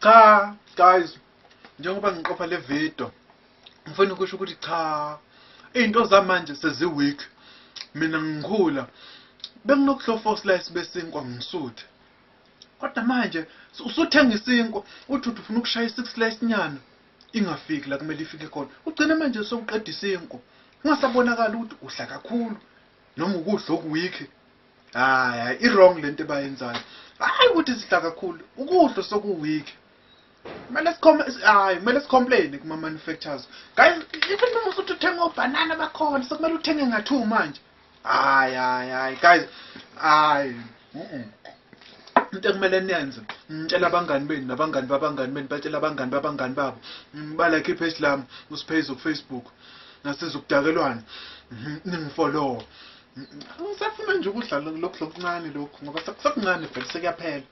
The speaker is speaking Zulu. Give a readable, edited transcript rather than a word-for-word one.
Cha guys, njengoba ngiqopha le video ngifuna ukusho ukuthi cha, izinto zamanje sezi-weak. Mina ngikhula benginokudla 4 slice besinkwa ngisuthe, kodwa manje usuthenga isinkwa uthi uthi ufuna ukushaya i-6 slice nyana, ingafiki la kumele ifike khona. Ugcine manje sewuqeda isinkwa, kungasabonakali ukuthi udla kakhulu noma ukudla oku-weak. Hayi hayi, i-wrong lento ebayenzayo. Hayi ukuthi sidla kakhulu, ukudla soku-weak. Kumele hayi, kumele si-complain kuma-manufacturers guys. Even noma usuthi uthenga obhanana bakhona, sekumele uthenge nga-two manje. Hayi hayi hayi guys, hayi. Into ekumele niyenze, ngitshela abangani benu nabangani babangani benu batshela abangani babangani babo, ba-like i-page lami uSphaze ku-Facebook nasezokudakelwana, ningi-follow. Ngisafuna nje ukudla lokhu lokuncane lokhu ngoba sekuncane vele, sekuyaphela.